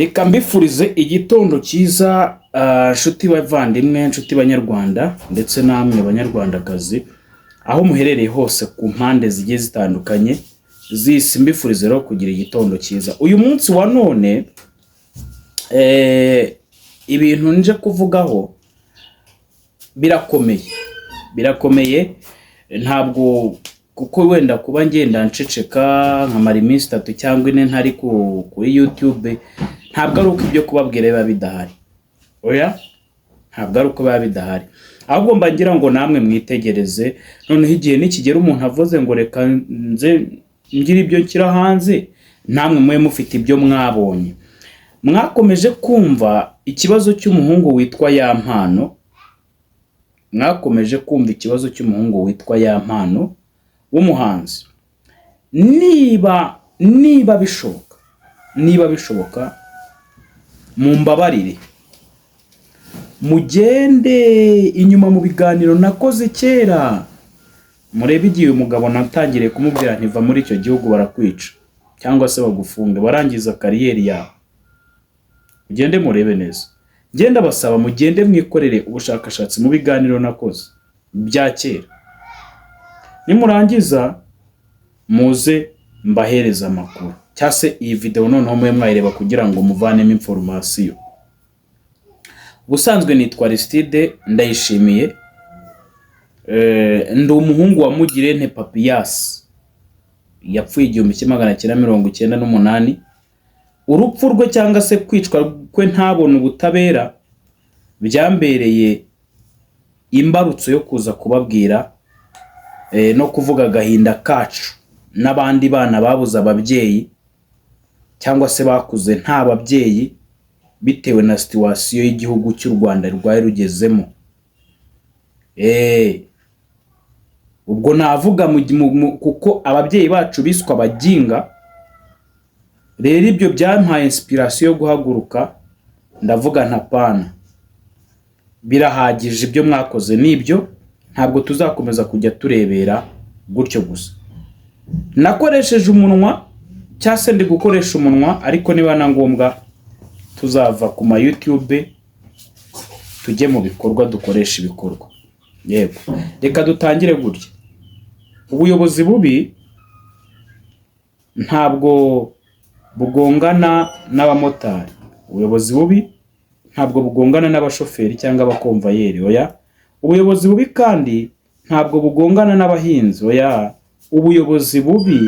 Reka mbifurize igitondo cyiza, nshuti bavandimwe, nshuti banyarwanda, ndetse namwe banyarwandakazi, aho muherereye hose ku mpande zigiye zitandukanye z'isi. Mbifurize rero kugira igitondo cyiza. Uyu munsi wa none, ibintu nje kuvugaho birakomeye, birakomeye. Ntabwo kuko wenda kuba ngenda nceceka nkamara iminsi 3 cyangwa 4 ntari kuri YouTube, ntabwo ari uko ibyo kubabwira biba bidahari. Oya, ntabwo ari uko biba bidahari, ahubwo mba ngira ngo namwe mwitegereze. Noneho igihe nikigera umuntu avuze ngo reka nze ngire ibyo nshyira hanze, namwe mube mufite ibyo mwabonye. Mwakomeje kumva ikibazo cy'umuhungu witwa Yampano. Mwakomeje kumva ikibazo cy'umuhungu witwa Yampano w'umuhanzi. Niba bishoboka, niba bishoboka, mumbabarire mugende inyuma mu biganiro nakoze kera, murebe igihe uyu mugabo natangiriye kumubwira nti: "Va muri icyo gihugu, barakwica cyangwa se bagufunge, barangiza career yawe." Mugende murebe neza. Ngenda basaba mugende mwikorere ubushakashatsi mu biganiro nakoze bya kera, nimurangiza muze mbahereze amakuru, cyangwa se iyi videwo noneho mube mwayireba kugira ngo muvanemo information. Ubusanzwe nitwa Aristide Ndayishimiye. Ndi umuhungu wa Mugirente Papiyasi, yapfuye 1998. Urupfu rwe cyangwa se kwicwa kwe ntabone ubutabera byambereye imbarutso yo kuza kubabwira no kuvuga agahinda kacu n'abandi bana babuze ababyeyi cyangwa se bakuze nta babyeyi, bitewe na situation y'igihugu cy'u Rwanda rwari rugezemo. Ubwo navuga kuko ababyeyi bacu biswe abaginga. Rero ibyo byampaye inspiration yo guhaguruka, ndavuga nta pana, birahagije, ibyo mwakoze nibyo, ntabwo tuzakomeza kujya turebera gutyo gusa. Nakoresheje umunwa cyangwa se ndi gukoresha umunwa, ariko niba na ngombwa tuzava ku ma YouTube tujye mu bikorwa, dukoresha ibikorwa. Yego, reka dutangire gutya. Ubuyobozi bubi ntabwo bugongana n'abamotari, ubuyobozi bubi ntabwo bugongana n'abashoferi cyangwa abakomvayeri, oya. Ubuyobozi bubi kandi ntabwo bugongana n'abahinzi, oya. Ubuyobozi bubi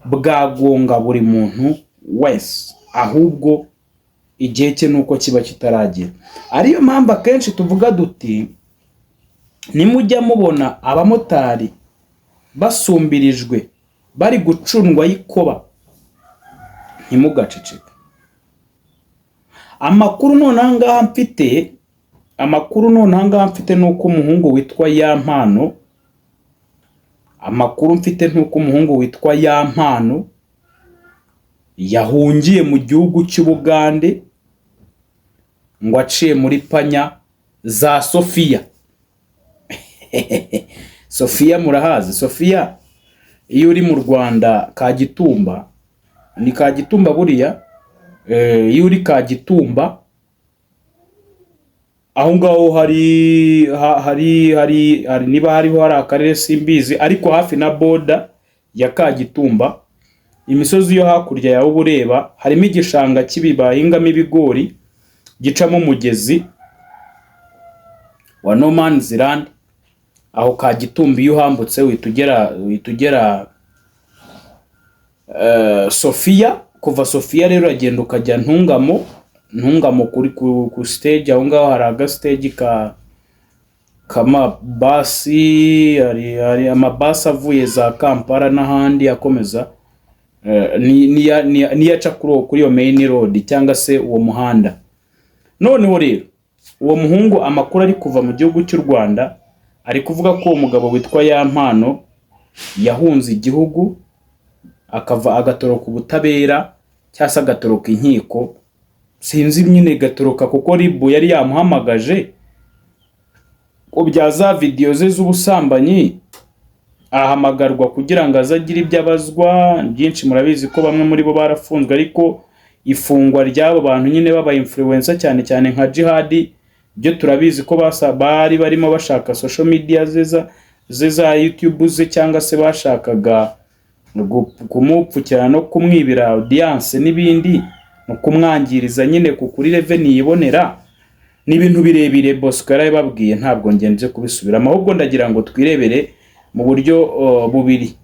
bwagonga buri muntu wese, ahubwo igihe cye ni uko kiba kitaragera. Ariyo mpamvu akenshi tuvuga duti: nimujya mubona abamotari basumbirijwe, bari gucundwa y'ikoba, ntimugaceceke. Amakuru noneho ngaha mfite, amakuru noneho ngaha mfite ni uko umuhungu witwa Yampano, amakuru mfite ni uko umuhungu witwa Yampano yahungiye mu gihugu cy'Ubugande, ngo aciye muri panya za Sofiya. Sofiya murahazi? Sofiya, iyo uri mu Rwanda Kagitumba, ni Kagitumba buriya. Iyo uri Kagitumba aho ngaho hari hari niba hariho hari akarere simbizi, ariko hafi na border ya Kagitumba, imisozi yo hakurya yawe uba ureba, harimo igishanga kibi bahingamo ibigori, gicamo umugezi wa no man's land. Aho Kagitumba iyo uhambutse uhita ugera Sofiya. Kuva Sofiya rero uragenda ukajya Ntungamo. Ntungamo kuri ku stage, aho ngaho hari agastage ka kamabasi, hari amabasi avuye za Kampala n'ahandi akomeza, niyo aca kuri iyo main road cyangwa se uwo muhanda. Noneho rero uwo muhungu, amakuru ari kuva mu gihugu cy'u Rwanda ari kuvuga ko uwo mugabo witwa Yampano yahunze igihugu, akava agatoroka ubutabera cyangwa se agatoroka inkiko, sinzi nyine, gatoroka kuko RIB yari yamuhamagaje ko bya za videwo ze z'ubusambanyi, ahamagarwa kugira ngo aze agire ibyo abazwa byinshi. Murabizi ko bamwe muri bo barafunzwe, ariko Ifungwa ry'abo bantu nyine baba influencer, cyane cyane nka Jihadi, byo turabizi ko bari barimo bashaka social media ze za YouTube ze, cyangwa se bashakaga kumupfukira no kumwibira audience n'ibindi, no kumwangiriza nyine ku kuri revenue yibonera. Ni ibintu birebire Bosco yarabibabwiye, ntabwo ngenje kubisubiramo, ahubwo ndagira ngo twirebere mu buryo bubiri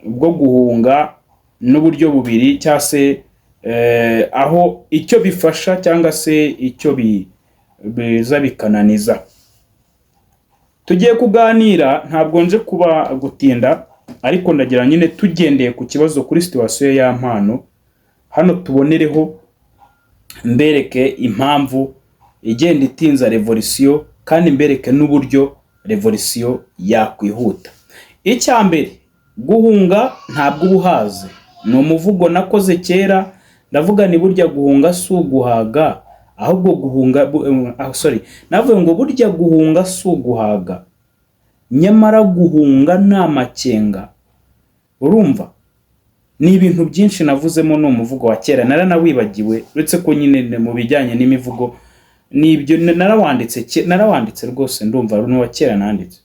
bwo guhunga n'uburyo bubiri, cyangwa se aho icyo bifasha cyangwa se icyo biza bikananiza. Tugiye kuganira, ntabwo nje kuba gutinda, ariko ndagira nyine tugendeye ku kibazo, kuri situation ya Mpano hano, tubonereho mbereke impamvu igenda itinza revolution, kandi mbereke n'uburyo revolution yakwihuta. Icya mbere, guhunga ntabwo uba uhaze. Ni umuvugo nakoze kera, ndavuga ni burya guhunga si uguhaga, ahubwo guhunga sorry, navuga ngo burya guhunga si uguhaga, nyamara guhunga ni amakenga. Urumva ni ibintu byinshi navuzemo, ni umuvugo wa kera, naranawibagiwe, uretse ko nyine mu bijyanye n'imivugo nibyo narawanditse, narawanditse rwose, ndumva ari n'uwa kera nanditse.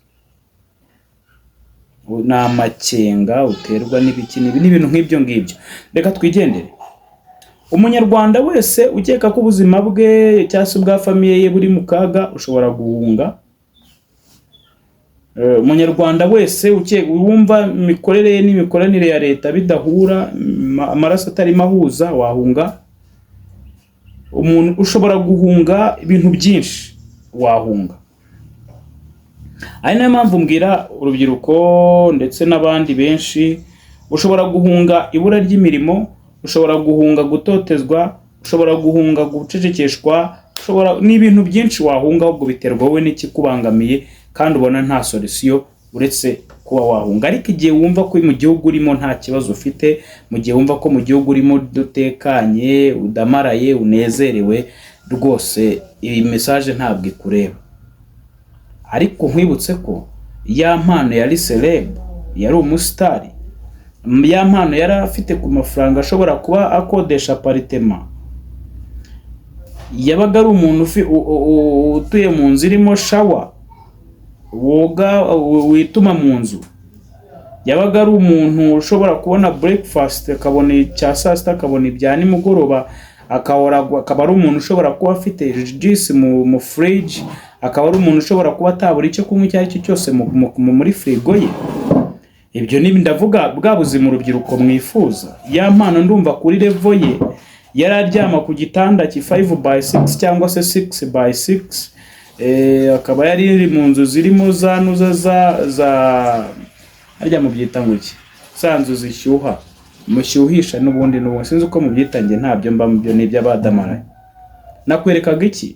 Ni amakenga uterwa n'ibiki n'ibintu nk'ibyo ngibyo. Reka twigendere. Umunyarwanda wese ukeka ko ubuzima bwe cyangwa se ubwa famille ye buri mu kaga, ushobora guhunga. Umunyarwanda wese wumva imikorere ye n'imikoranire ya leta bidahura, amaraso atarimo ahuza, wahunga. Umuntu ushobora guhunga ibintu byinshi, wahunga. Ari nayo mpamvu mbwira urubyiruko ndetse n'abandi benshi: ushobora guhunga ibura ry'imirimo, ushobora guhunga gutotezwa, ushobora guhunga gucecekeshwa, ushobora, ni ibintu byinshi wahunga, ahubwo biterwa wowe n'ikikubangamiye kandi ubona nta solution uretse kuba wahunga. Ariko igihe wumva ko mu gihugu urimo nta kibazo ufite, mu gihe wumva ko mu gihugu urimo utekanye, udamaraye, unezerewe rwose, iyi message ntabwo ikureba. Ariko nkwibutse ko ya Mpano yari celeb, yari umusitari, ya Mpano yari afite ku mafaranga, ashobora kuba akodesha appartement, yabaga ari umuntu utuye mu nzu irimo shower, woga, wituma mu nzu, yabaga ari umuntu ushobora kubona breakfast, akabona icya saa sita, akabona ibya nimugoroba, akahora, akaba ari umuntu ushobora kuba afite juice mu fridge, akaba ari umuntu ushobora kuba atabura icyo kunywa icyo ari cyo cyose muri firigo ye. Ibyo ni ndavuga bwa buzima urubyiruko mwifuza. Ya Mpano ndumva kuri level ye yari aryama ku gitanda ki 5 by 6 cyangwa se 6 by 6, akaba yari iri mu nzu zirimo za nuza za harya mubyita ngo iki, za nzu zishyuha, mushyuhisha n'ubundi sinzi uko mubyita, njye ntabyo mba mu byo, ni iby'abadamaraye. Nakwerekaga iki?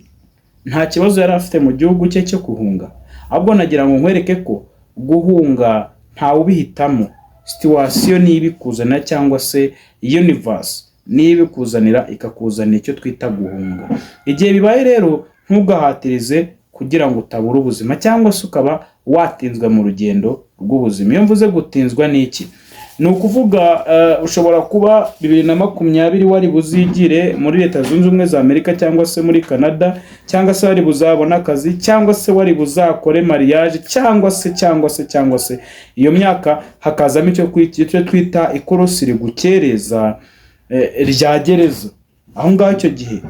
Nta kibazo yari afite mu gihugu cye cyo guhunga, ahubwo nagira ngo nkwereke ko guhunga ntawe ubihitamo, situation niyo ibikuzanira, cyangwa se universe niyo ibikuzanira, ikakuzanira icyo twita guhunga. Igihe bibaye rero, ntugahatirize kugira ngo utabura ubuzima cyangwa se ukaba watinzwa mu rugendo rw'ubuzima. Iyo mvuze gutinzwa ni iki? Ni ukuvuga ushobora kuba 2020 wari buzigire muri Leta Zunze Ubumwe za Amerika cyangwa se muri Canada, cyangwa se wari buzabone akazi, cyangwa se wari buzakore mariage, cyangwa se cyangwa se cyangwa se iyo myaka hakazamo icyo twita ikorosi rigukereza, rya gereza. Aho ngaho icyo gihe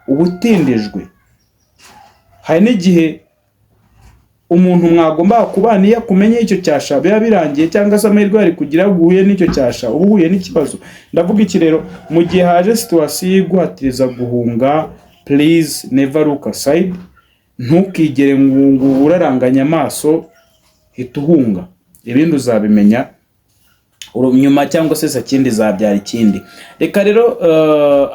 uba utindijwe. Hari n'igihe umuntu mwagombaga kubana iyo akumenye icyo cyasha biba birangiye, cyangwa se amahirwe yari kugira ngo uhuye n'icyo cyasha, uba uhuye n'ikibazo. Ndavuga iki rero? Mu gihe haje situation iguhatiriza guhunga, please never look aside, ntukigere ngo uraranganya amaso, hita uhunga, ibindi uzabimenya nyuma, cyangwa se sakindi zabyara ikindi. Reka rero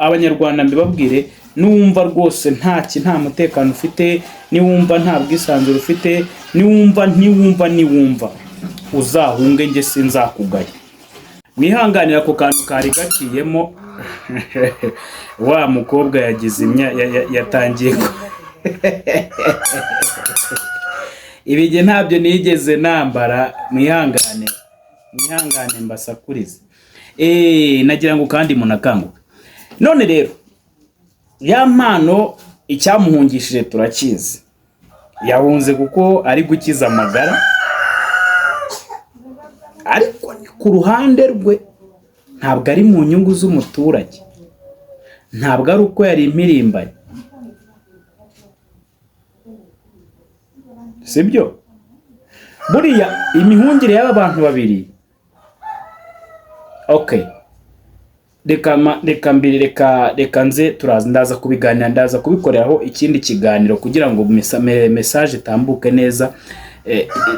Abanyarwanda mbibabwire: niwumva rwose nta mutekano ufite, niwumva nta bwisanzure ufite, niwumva niwumva niwumva, uzahunge, njye sinzakugaya. Mwihanganira ako kantu kari gaciyemo. Wa mukobwa yagize imya yatangiye ibige ntabyo nigeze nambara. Mwihangane, mwihangane mbasakurize. Nagira ngo kandi munakanguke. None rero Ya Mpano icyamuhungishije turakizi, yahunze kuko ari gukiza amagara, ariko ni ku ruhande rwe, ntabwo ari mu nyungu z'umuturage, ntabwo ari uko yari impirimbanyi, sibyo? Buriya imihungire y'aba bantu babiri, okay, reka mbere, reka nze turaza, ndaza kubiganira, ndaza kubikoreraho ikindi kiganiro kugira ngo message itambuke neza,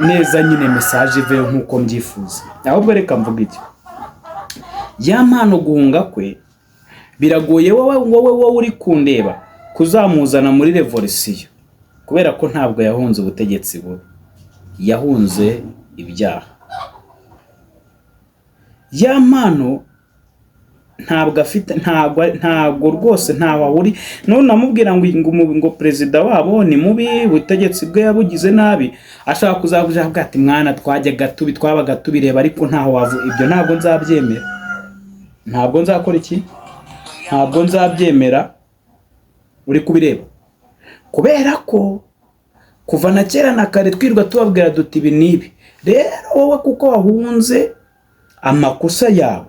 neza nyine, message ive nk'uko mbyifuza. Ahubwo reka mvuga iki: Ya Mpano guhunga kwe biragoye wowe uri kundeba kuzamuzana muri revolisiyo, kubera ko ntabwo yahunze ubutegetsi bubi, yahunze ibyaha. Ya Mpano ntabwo afite, ntabwo rwose ntaho ahuri none namubwira ngo perezida wabo ni mubi, ubutegetsi bwe yabugize nabi, ashaka kuzavuga avuga ati: "Mwana, twajyaga tubi, twabaga tubireba, ariko ntaho wavu." Ibyo ntabwo nzabyemera, ntabwo nzakora iki, ntabwo nzabyemera. Uri kubireba, kubera ko kuva na kera na kare twirwa tubabwira duti ibi n'ibi. Rero wowe kuko wahunze amakosa yawe,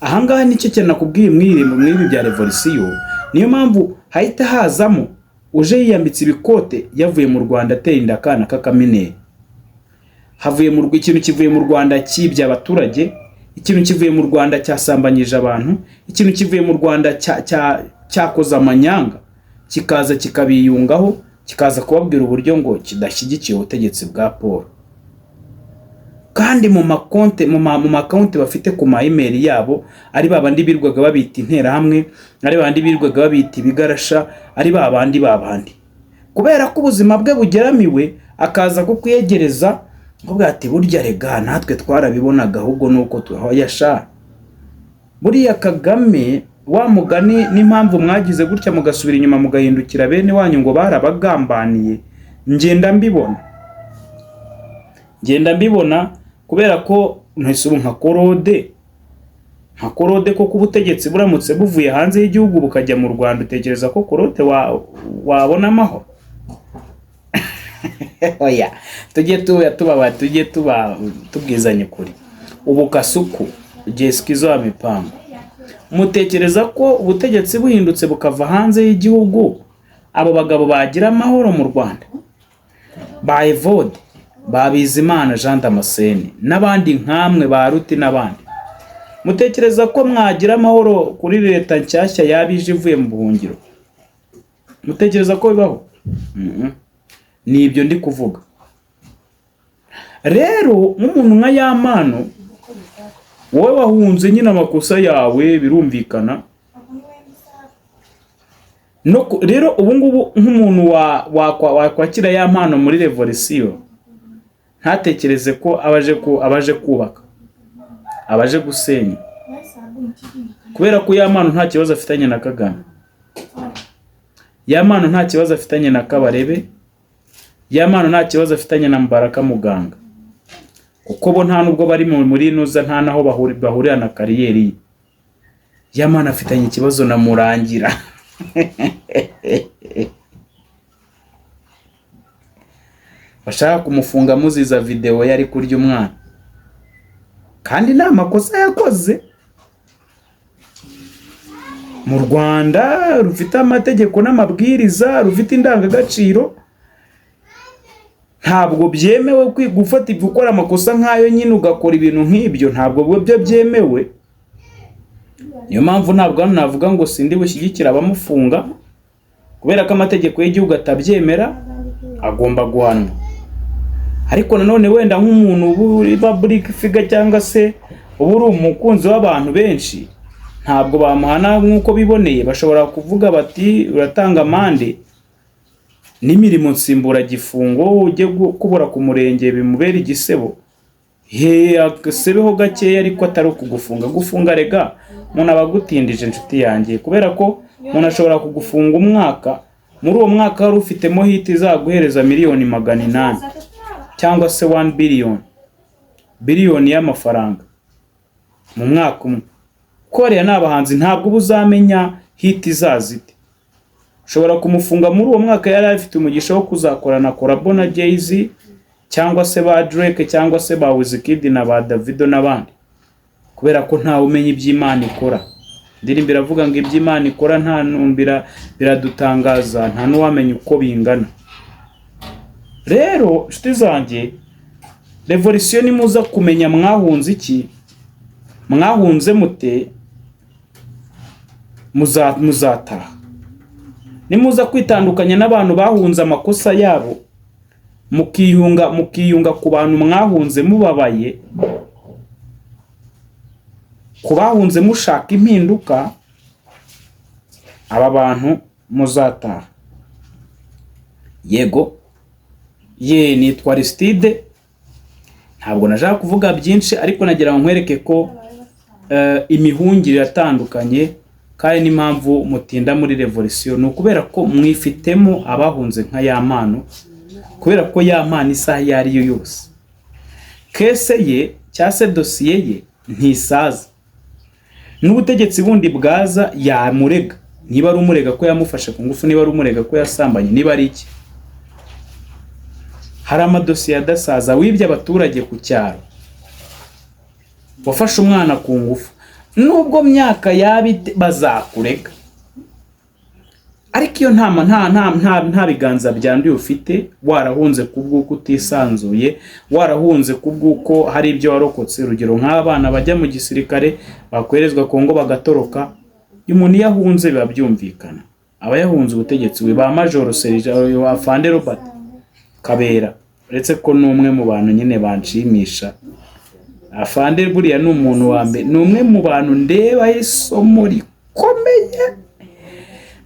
ahangaha nicyo kintu nakubwiye mw'ibi bya revolisiyo. Niyo mpamvu hahita hazamo uje yiyambitse ibikote, yavuye mu Rwanda ateye inda akana k'akamineri, havuye mu ikintu kivuye mu Rwanda cyibye abaturage, ikintu kivuye mu Rwanda cyasambanyije abantu, ikintu kivuye mu Rwanda cyakoze amanyanga, kikaza kikabiyungaho, kikaza kubabwira uburyo ngo kidashyigikiye ubutegetsi bwa Paul, kandi mu makonte mu makonti bafite ku ma email yabo ari ba bandi birwaga babita interahamwe, ari bandi birwaga babita ibigarasha, ari ba bandi ba bandi. Kubera ko ubuzima bwe bugeramiwe, akaza kukwiyegereza avuga ati: "Burya rega natwe twarabibonaga, ahubwo nuko yasha buriya Kagame wa mugani." N'impamvu mwagize gutya mugasubira inyuma mugahindukira bene wanyu ngo barabagambaniye, ngenda mbibona, ngenda mbibona, kubera ko ntese ubu nka Claude koko ubutegetsi buramutse buvuye hanze y'igihugu bukajya mu Rwanda, utekereza ko Claude wabona amahoro? Oya, tujye tuba tuba tujye tuba tubwizanye ukuri. Ubu Kasuku Jesikizo wa mipango, mutekereza ko ubutegetsi buhindutse bukava hanze y'igihugu, abo bagabo bagira amahoro mu Rwanda? Ba Evode, ba Bizimana Jean Damascene n'abandi nkamwe, ba Ruti n'abandi, mutekereza ko mwagira amahoro kuri leta nshyashya yaba ije ivuye mu buhungiro? Mutekereza ko bibaho? Ni ibyo ndi kuvuga. Rero nk'umuntu nka Ya Mpano, wowe wahunze nyine amakosa yawe, birumvikana. No rero ubu ngubu nk'umuntu wakwakira Ya Mpano muri revolisiyo, ntatekereze ko abaje kubaka, abaje gusenya, kubera ko Ya Mpano nta kibazo afitanye na Kagame, Ya Mpano nta kibazo afitanye na Kabarebe, Ya Mpano nta kibazo afitanye na Mbaraka Muganga, kuko bo nta nubwo bari muri nuza, nta naho bahurira na career ye. Ya Mpano afitanye ikibazo na Murangira. Bashaka kumufunga muziza videwo yari kurya umwana, kandi nta makosa yakoze. Mu Rwanda rufite amategeko n'amabwiriza, rufite indangagaciro, ntabwo byemewe gufata gukora amakosa nk'ayo nyine, ugakora ibintu nk'ibyo, ntabwo byo byemewe. Niyo mpamvu ntabwo hano navuga ngo sindi bushyigikire abamufunga, kubera ko amategeko y'igihugu atabyemera, agomba guhanwa. Ariko nanone wenda nk'umuntu uba uri public figure cyangwa se uba uri umukunzi w'abantu benshi, ntabwo bamuhana nk'uko biboneye. Bashobora kuvuga bati: "Uratanga amande n'imirimo nsimburagifungo, ujye kubura ku murenge bimubera igisebo." He agasebeho gakeya, ariko atari ukugufunga. Gufunga rega umuntu aba agutindije, inshuti yanjye, kubera ko umuntu ashobora kugufunga umwaka, muri uwo mwaka wari ufitemo hit izaguhereza miliyoni 800 cyangwa se 1 billion, biliyoni y'amafaranga mu mwaka umwe. Kuko bariya ni abahanzi, ntabwo uba uzamenya Hit izaza ite? Ushobora kumufunga muri uwo mwaka yari afite umugisha wo kuzakorana collabo na Jay-Z, cyangwa se ba Drake, cyangwa se ba Wizkid na ba Davido n'abandi, kubera ko ntawe umenya iby'Imana ikora. Indirimbo iravuga ngo iby'Imana ikora nta numbira, biradutangaza, nta n'uwamenya uko bingana. Rero inshuti zanjye, revolisiyo nimuza kumenya mwahunze iki, mwahunze mute, muzataha. Nimuza kwitandukanya n'abantu bahunze amakosa yabo, mukiyunga ku bantu mwahunze mubabaye, ku bahunze mushaka impinduka, aba bantu muzataha. Yego ye, nitwa Aristide. Ntabwo nashaka kuvuga byinshi, ariko nagira ngo nkwereke ko imihungire iratandukanye, kandi n'impamvu mutinda muri revolisiyo ni ukubera ko mwifitemo abahunze nka ya mpano, kubera ko ya mpano isaha iyo ari yo yose case ye cyangwa se dosiye ye ntisaza. N'ubutegetsi bundi bwaza yamurega, niba ari umurega ko yamufashe ku ngufu, niba ari umurega ko yasambanye, niba ari iki. Hari amadosiye adasaza. Wibye abaturage ku cyaro, wafashe umwana ku ngufu, nubwo myaka yaba bazakurega. Ariko iyo nta biganza byanduye ufite, warahunze ku bw'uko utisanzuye, warahunze ku bw'uko hari ibyo warokotse, urugero nk'abana bajya mu gisirikare bakoherezwa Kongo bagatoroka. Umuntu iyo ahunze biba byumvikana, aba yahunze ubutegetsi. We ba Majoro Serija wa Fande Robert Kabera, uretse ko ni umwe mu bantu nyine banshimisha. Afande buriya ni umuntu wa mbere, ni umwe mu bantu ndeba isomo rikomeye.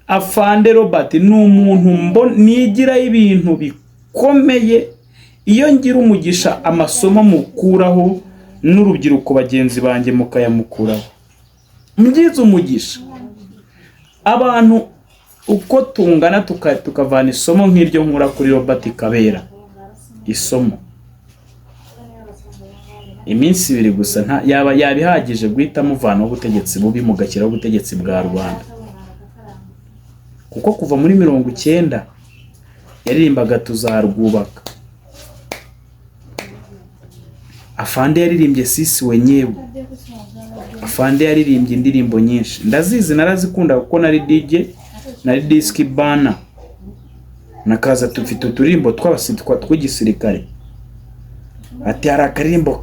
Afande Robert ni umuntu nigiraho ibintu bikomeye. Iyo ngira umugisha amasomo mukuraho n'urubyiruko bagenzi banjye mukayamukuraho, mbyize umugisha abantu uko tungana tukavana isomo nk'iryo nkura kuri Robert Kabera, isomo iminsi 2 gusa nta yaba ihagije guhita muvanaho ubutegetsi bubi, mugashyiraho ubutegetsi bwa rubanda. Kuko kuva muri 90 yaririmbaga tuzarwubaka. Afande yaririmbye sisi wenyewe. Afande yaririmbye indirimbo nyinshi, ndazizi, narazikunda kuko nari DJ, nari disc bana nakaza tufite uturirimbo tw'igisirikare. Ati hari akaririmbo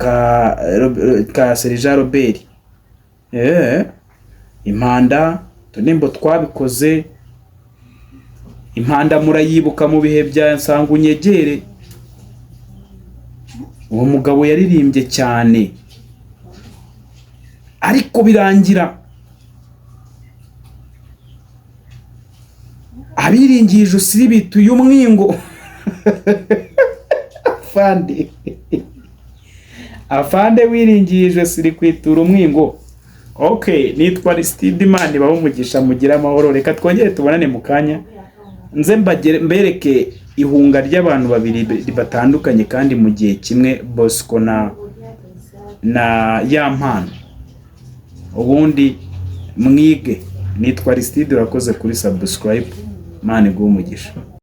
ka Serija Robert, impanda, uturirimbo twabikoze. Impanda murayibuka mu bihe bya Nsangunyegere. Uwo mugabo yaririmbye cyane, ariko birangira abiringiye ijosi ribituye umwingo. Afande, afande wiringiye ijosi rikwitura umwingo. Okay, nitwa Aristide, Imana ibahe umugisha, mugire amahoro. Reka twongere tubonane mu kanya, nze mbereke ihunga ry'abantu babiri batandukanye kandi mu gihe kimwe, Bosco na ya mpano, ubundi mwige. Nitwa Aristide, urakoze kuri subscribe, Imana iguhe umugisha.